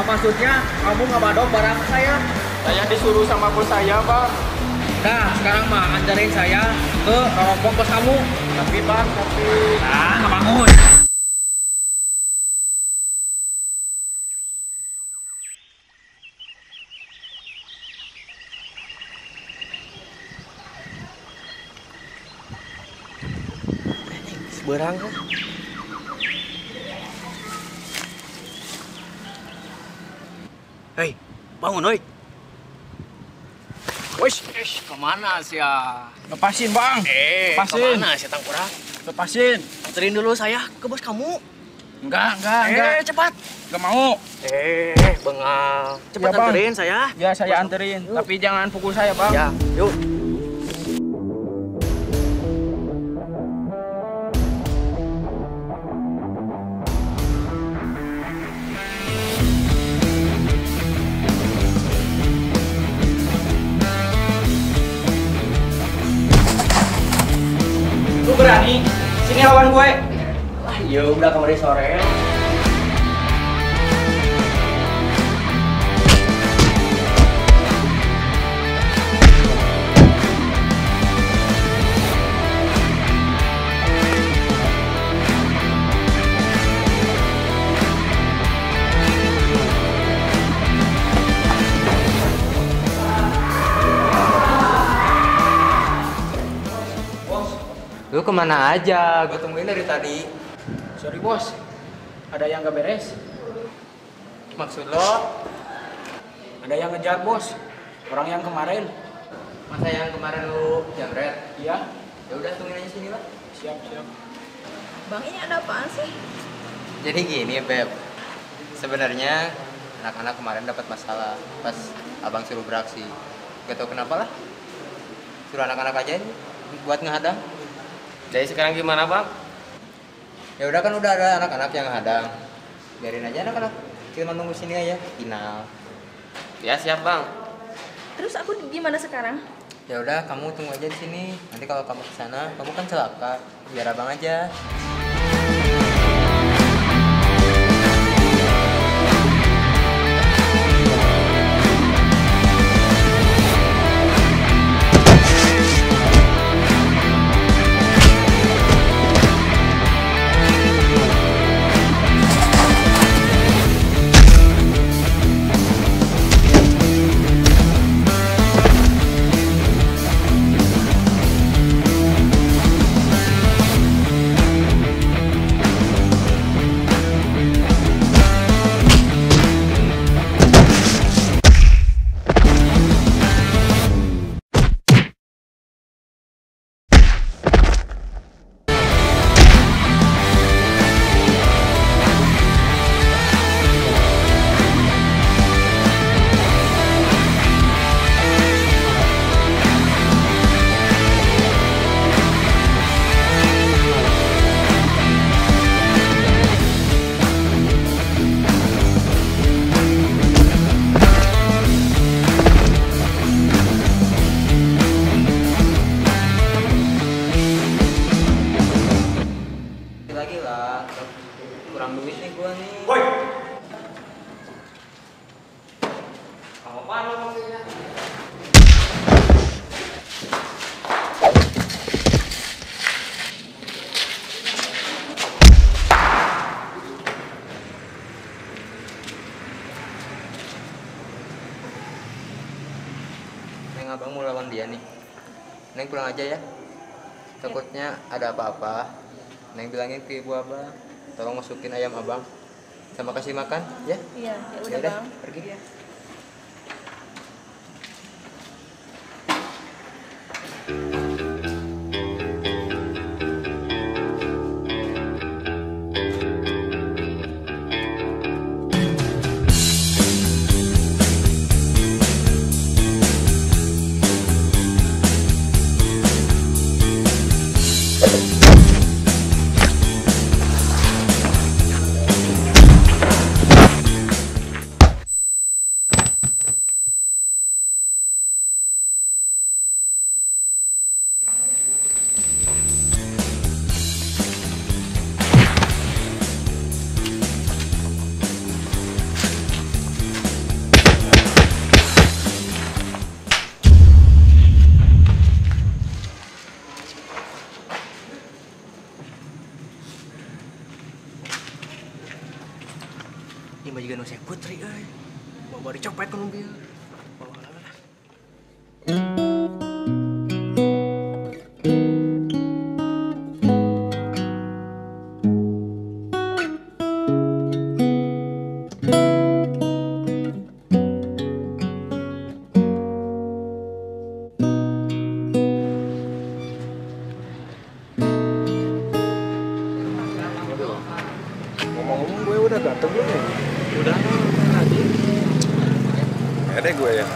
Apa maksudnya kamu ngebadok barang saya? Saya disuruh sama bos saya, Bang. Nah, sekarang mah anterin saya ke rompong bos kamu. Tapi Bang, tapi... Nah, nggak bangun. Berang kan? Hei, bangun, oi. Wih, kemana sih ya? Lepasin, Bang. Lepasin. Kemana sih tangkurak? Lepasin. Anterin dulu saya ke bos kamu. Enggak. Cepat. Enggak mau. Bengal. Cepat ya, anterin saya. Ya, saya anterin. Yuk. Tapi jangan pukul saya, Bang. Ya, yuk. Lu berani? Sini lawan gue. Lah, ya udah kemarin sore. Lu kemana aja? Gue tungguin dari tadi. Sorry bos, ada yang gak beres. Maksud lo? Ada yang ngejar bos, orang yang kemarin. Masa yang kemarin lu jamret? Iya. Ya udah tungguin aja sini lah. Siap, siap. Bang, ini ada apaan sih? Jadi gini Beb, sebenarnya anak-anak kemarin dapat masalah pas abang suruh beraksi. Gak tau kenapa lah. Suruh anak-anak aja buat ngehadang. Jadi sekarang gimana, Bang? Ya udah kan udah ada anak-anak yang hadang. Biarin aja anak-anak. Kita nunggu sini aja, final. Ya, siap, Bang. Terus aku gimana sekarang? Ya udah, kamu tunggu aja di sini. Nanti kalau kamu ke sana, kamu kan celaka. Biar abang aja. Lagi lah, kurang duit nih gua nih. Woi! Kamu apaan lo maksudnya? Neng, abang mau lawan dia nih. Neng pulang aja ya. Takutnya ada apa-apa. Neng bilangin ke ibu abang, tolong masukin ayam abang sama kasih makan, ya? Iya, ya udah Bang. Pergi. Iya. Ieu mah jiga nu saya putri euy. Bawa dicopet ku mobil. Bawa lah. Ngomong-ngomong gue udah ganteng belum ya? Udah lagi. Ya deh gue ya.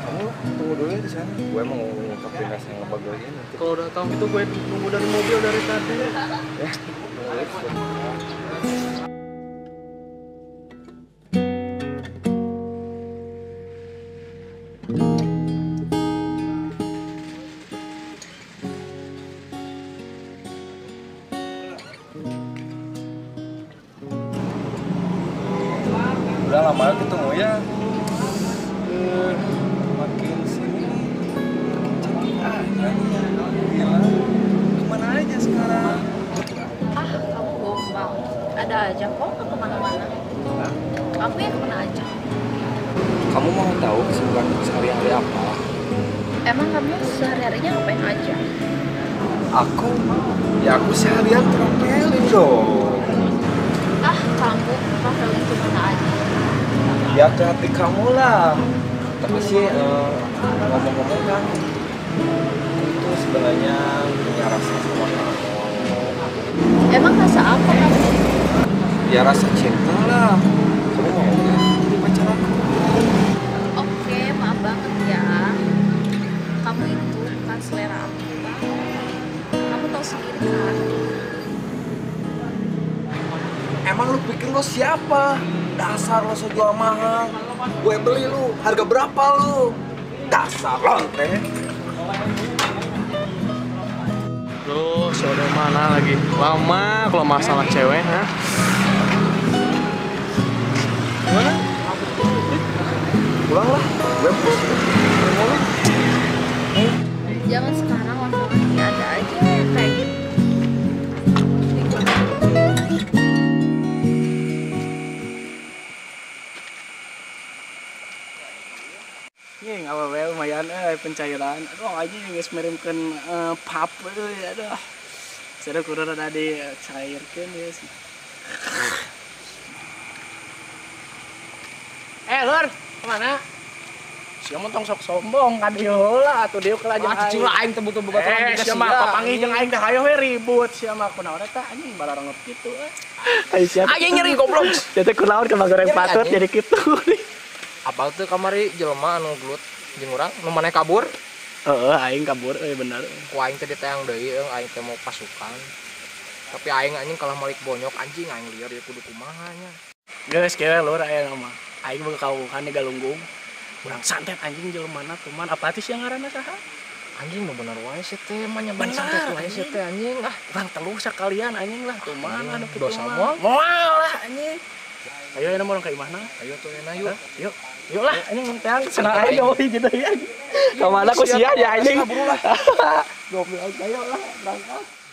Kamu tunggu dulu ya di sana. Gue mau ngungkapin rasa ngebagoin nanti. Kalau udah tahu gitu gue nunggu dari mobil dari tadi. Ya, tunggu dulu. Udah lama ketemu ya. Makin sini makin cantik aja nih. Gila. Kemana aja sekarang? Ah, kamu gombal. Ada aja kok, nggak kemana-mana. Kamu yang kemana aja? Kamu mau tahu kesibukan sehari-hari apa? Emang kamu sehari-harinya ngapain aja? Aku? Ya aku seharian traveling dong. Ah, kamu traveling kemana aja? Ya ke hati kamu lah. Tapi sih ngomong-ngomong kan, aku itu sebenarnya punya rasa sama kamu. Emang rasa apa kamu? Ya rasa cinta lah. Kamu mau nggak jadi pacar aku? Oke, maaf banget ya. Kamu itu bukan selera aku, Bang. Kamu tahu sendiri kan? Emang lu pikir lo siapa? Dasar lo sejual mahal. Gue beli lu, harga berapa lu? Dasar lonte. Loh, si Oda mana lagi? Lama kalau masalah cewek, ha? Gimana? Pulang lah, gue pusing. Jangan sekarang, laki-laki ada aja yang kayak gitu. Nying awewe lumayan pencairan. Aduh anjing geus mirimkeun pap euy aduh. Seru kudu rada dicairkeun ya sih. Lur, kemana? Sia mah tong sok sombong ka dieu heula atuh dieu kelah jeung aing. Cicing lah aing teh butuh babaturan juga sia mah papanggih jeung aing teh hayo we ribut sia mah kunaon eta anjing balarenget kitu euy. Ayo siap. Anjing nyeri goblok. Sia teh kunaon ka goreng patut jadi kitu. Apal tuh kamari jelema anu gelut jeung urang nu maneh kabur? Heeh, aing kabur euy bener. Ku aing teh diteang deui euy aing teh mau pasukan. Tapi aing anjing kalah malik bonyok anjing aing liar ya kudu kumaha nya. Geus kieu lur aya mah. Aing boga kawuhan di Galunggung. Urang santet anjing jelemana kuman apatis yang ngaranna saha? Anjing nu bener wae sih teh mah nya bener santet wae sih teh anjing ah. Urang teluh sakalian anjing lah kuman anu kitu. Dosa moal. Moal lah anjing. Ayo enak mau ka imahna. Ayo tuh enak yuk. Yuk. Yuk lah anjing mun teang senang aing euy gitu ya. Ka mana ku sia ya anjing. Kabur lah. Goblok ayo lah berangkat.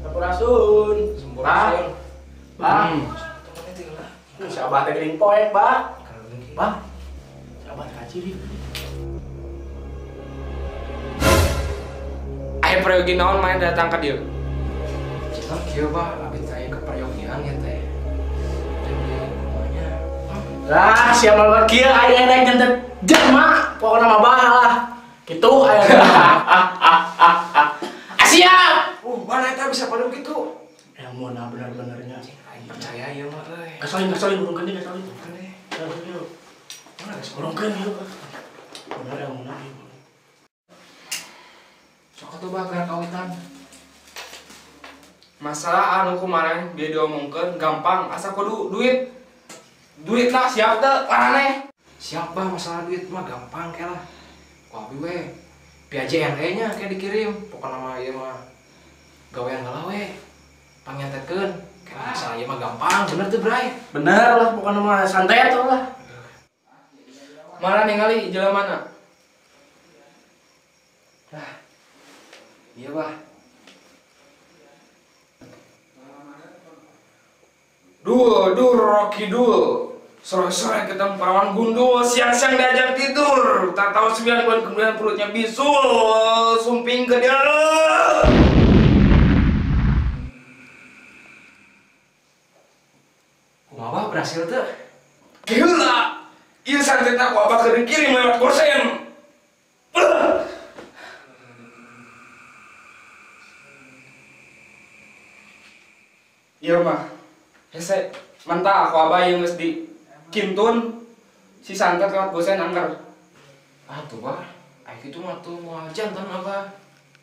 Sampurasun. Sampurasun. Bah. Si Abah teh geuning poek, Bah. Bah. Si Abah teh kaciri. Aya peryogi naon main datang ka dieu? Cenah kieu, Bah, abdi teh aya keperyogian ya teh. Lah, siap lawan kieu aya rek nyentet jelema, pokona mah bah lah. Kitu aya. Siap. Mana eta bisa padum kitu? Ilmuna bener-benernya. Aing percaya ieu mah euy. Gasolin urungkeun deui gasolin. Urungkeun. Mana geus urungkeun ieu. Bener ilmuna ieu. Sok atuh bah gerak kawitan. Masalah anu kemarin biar diomongkeun gampang, asa kudu duit. Duit lah siap teu aneh. Siap bah masalah duit mah gampang kayak lah. Ku abi we. Via JNE nya kayak dikirim. Pokokna mah ieu mah gawean heula we. Pangnyantetkeun. Kayak masalah ieu mah gampang, bener tuh Bray. Bener lah pokokna mah santai atuh lah. Mana ningali jelema mana? Lah. Iya bah. Dul, dur, Rocky dul. Sore-sore ketemu perawan gundul, siang-siang diajak tidur. Tak tahu 9 bulan kemudian perutnya bisul, sumping ke dia. Kumaha bah berhasil tuh? Gila! Ieu santetna ku abah keur dikirim lewat gosen. Iya mah. Hese, mentah aku abah yang geus di kintun si santet lewat gosen angker. Ah tuh bah, ayo kitu mah tuh moal jantan abah.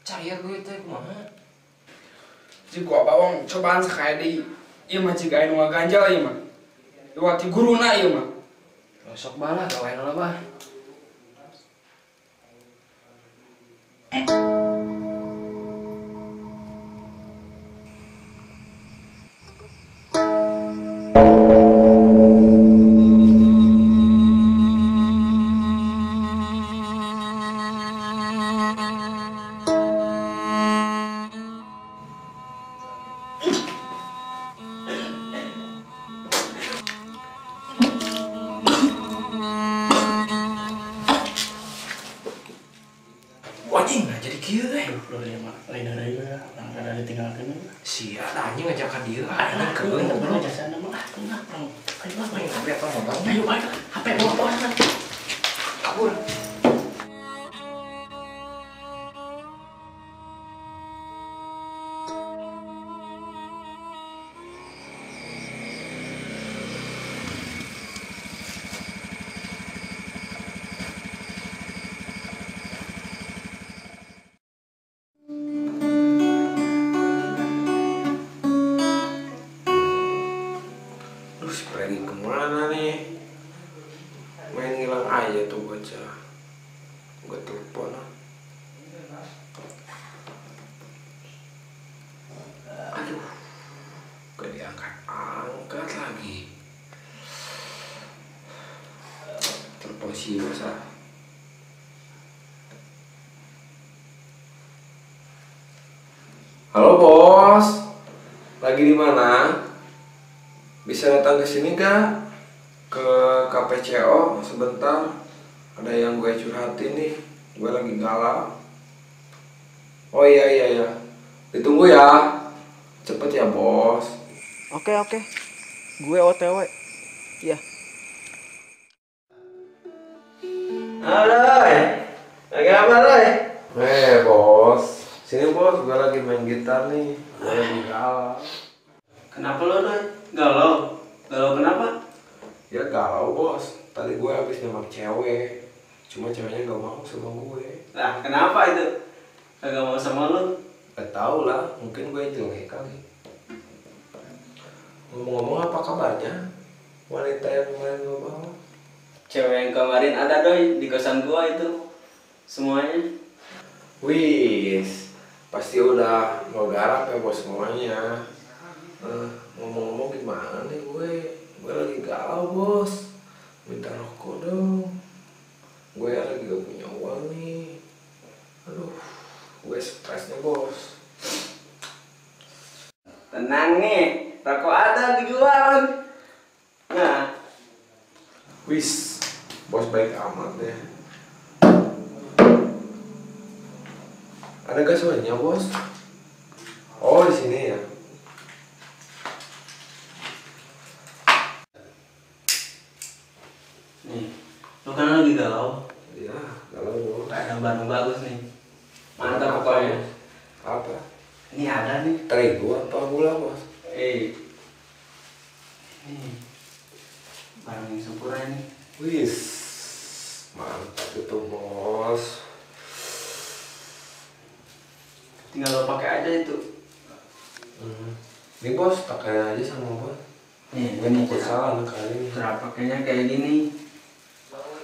Cair duit teh kumaha? Jig ku abah wong cobaan sakaya deui. Ieu mah jiga anu ngaganjal ieu mah. Lewat ti guruna ieu mah. Sok bah lah gawean lah bah. Anjing, nah jadi kieu euy. Duh, ieu mah lain heureuy we lah, langkah ditinggalkeun. Sia, anjing ngajak ka dieu, anjing keun goblok jasana mah ah, tengah perang. Ayo lah, main HP atau motor. Ayo bae lah, HP bawa bawa. Kabur. Pergi kemana nih? Main ngilang aja tuh bocah. Gue telepon. Aduh, gak diangkat-angkat lagi. Telepon si masa. Halo bos, lagi di mana? Bisa datang ke sini gak? Ke KPCO sebentar. Ada yang gue curhatin nih. Gue lagi galau. Oh iya iya iya. Ditunggu ya. Cepet ya bos. Oke oke. Gue OTW. Iya. Halo. Lagi apa Roy? Bos. Sini bos, gue lagi main gitar nih. Gue lagi galau. Kenapa lo Roy? Galau? Galau kenapa? Ya galau bos, tadi gue habis nembak cewek. Cuma ceweknya gak mau sama gue. Lah kenapa itu? Gak mau sama lo? Gak tau lah, mungkin gue jelek kali. Ngomong-ngomong apa kabarnya? Wanita yang kemarin gue bawa? Cewek yang kemarin ada doi, di kosan gue itu. Semuanya. Wis, pasti udah mau garap ya bos semuanya. Ngomong-ngomong gimana nih gue? Gue lagi galau bos. Minta rokok dong. Gue lagi gak punya uang nih. Aduh, gue stresnya bos. Tenang nih, rokok ada di gua. Nah, wis, bos baik amat deh. Ada gasolnya bos? Oh di sini ya. Nih, lu kan lagi galau. Iya, galau bos. Ada barang bagus nih. Mantap pokoknya. Apa? Ini ada nih. Terigu apa gula bos? Ini barang yang sempurna ini. Wis, mantap itu bos. Tinggal lo pakai aja itu. Ini bos, takarin aja sama bos. Nih, gue takut salah kali ini. Cara pakainya kayak gini.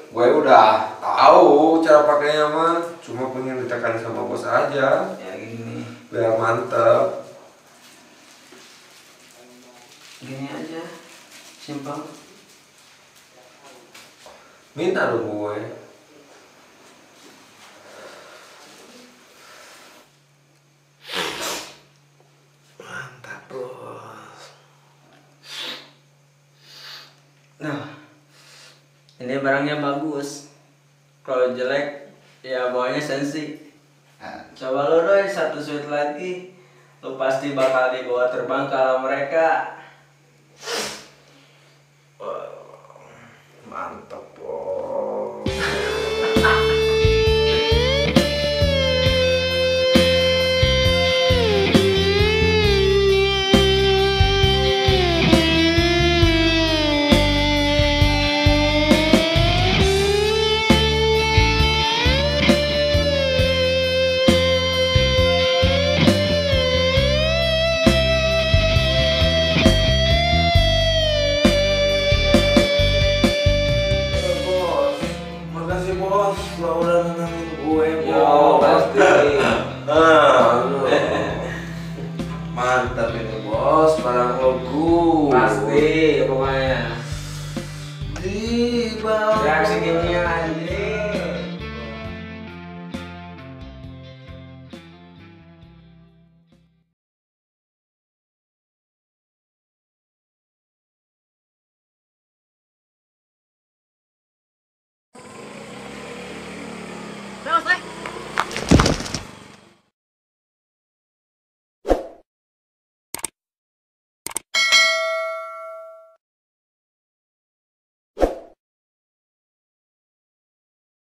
Gue udah tahu cara pakainya mah, cuma pengen ditekan sama bos aja. Ya gini. Biar mantep. Gini aja, simpel. Minta dong gue. Mantap bos. Nah, ini barangnya bagus. Kalau jelek, ya bawanya sensi. Coba lo Roy, satu sweet lagi. Lo pasti bakal dibawa terbang kalau mereka. Mantap bos. Lo udah nenangin gue, bos. Pasti. Mantap ini bos, barang lo good. Pasti, pokoknya.